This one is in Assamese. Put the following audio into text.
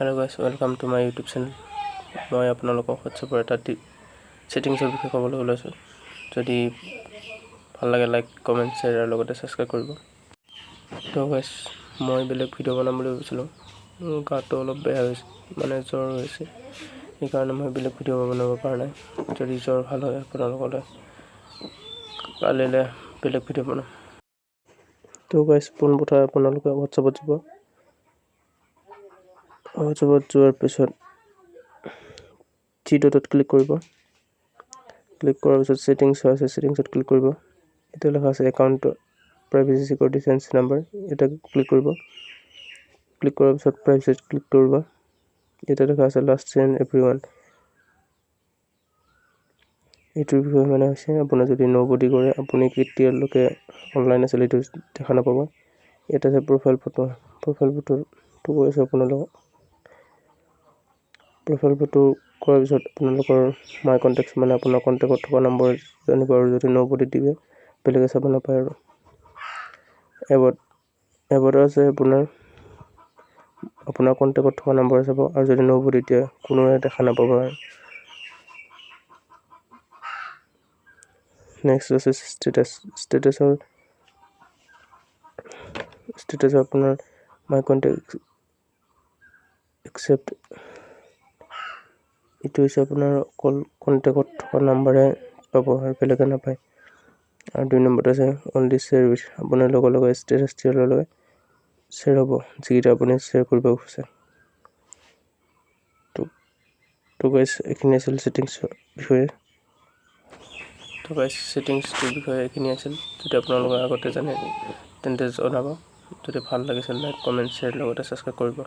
Hello guys, welcome to my YouTube channel. মই আপোনালোকক হোৱাটছএপৰ এটা ছেটিংছৰ বিষয়ে ক'বলৈ ওলাইছোঁ। যদি ভাল লাগে, লাইক, কমেণ্ট, শ্বেয়াৰ আৰু লগতে ছাবস্ক্ৰাইব কৰিব। তো গাইছ, মই বেলেগ ভিডিঅ' বনাম বুলি ভাবিছিলোঁ। মোৰ গাটো অলপ বেয়া হৈছে, মানে জ্বৰ হৈছে। সেইকাৰণে মই বেলেগ ভিডিঅ' বনাব পৰা নাই। যদি জ্বৰ ভাল হয়, আপোনালোকলৈ কালিলৈ বেলেগ ভিডিঅ' বনাম। তো গাইছ, পোনপ্ৰথমে আপোনালোকে হোৱাটছএপত যাব। হোৱাটছএপত যোৱাৰ পিছত থ্ৰী ডটত ক্লিক কৰিব। ক্লিক কৰাৰ পিছত ছেটিংছ আছে, ছেটিংছত ক্লিক কৰিব। এতিয়া লেখা আছে account privacy, security, change number, এটা ক্লিক কৰিব। ক্লিক কৰাৰ পিছত প্ৰাইভেচিত ক্লিক কৰিব। এতিয়া লেখা আছে লাষ্ট চিন এভৰি ওৱান। এইটোৰ বিষয়ে মানে হৈছে, আপোনাৰ যদি ন'বডি কৰে, আপুনি কেতিয়ালৈকে অনলাইন আছিল এইটো দেখা নাপাব। ইয়াত আছে প্ৰফাইল ফটো। প্ৰফাইল ফটোটো কৈ আছোঁ আপোনালোকক। প্ৰফাইল ফটো কৰাৰ পিছত আপোনালোকৰ মাই কণ্টেক্ট, মানে আপোনাৰ কণ্টেক্টত থকা নম্বৰ জানিব। আৰু যদি ন'বডি দিয়ে, বেলেগে চাব নাপায়। আৰু এবাউটো আছে, আপোনাৰ আপোনাৰ কণ্টেক্টত থকা নম্বৰ চাব। আৰু যদি ন'বডি দিয়ে, কোনোৱে দেখা নাপাব। আৰু নেক্সট আছে ষ্টেটাছ। ষ্টেটাছৰ আপোনাৰ মাই কণ্টেক্ট একচেপ্ট, এইটো হৈছে আপোনাৰ অকল কণ্টেক্টত থকা নাম্বাৰে পাব আৰু বেলেগে নাপায়। আৰু 2 নম্বৰত আছে অনলি শ্বেয়াৰ উইথ। আপোনাৰ লগে লগে ষ্টেটাছ দিয়াৰ লগে লগে শ্বেয়াৰ হ'ব, যিকেইটা আপুনি শ্বেয়াৰ কৰিব খোজে। তো গাইছ, এইখিনি আছিল ছেটিংছৰ বিষয়ে। তো গাইছ, ছেটিংছটোৰ বিষয়ে এইখিনি আছিল। যদি আপোনালোকে আগতে জানে, তেন্তে জনাব। যদি ভাল লাগিছিল, লাইক, কমেণ্ট, শ্বেয়াৰ, লগতে ছাবস্ক্ৰাইব কৰিব।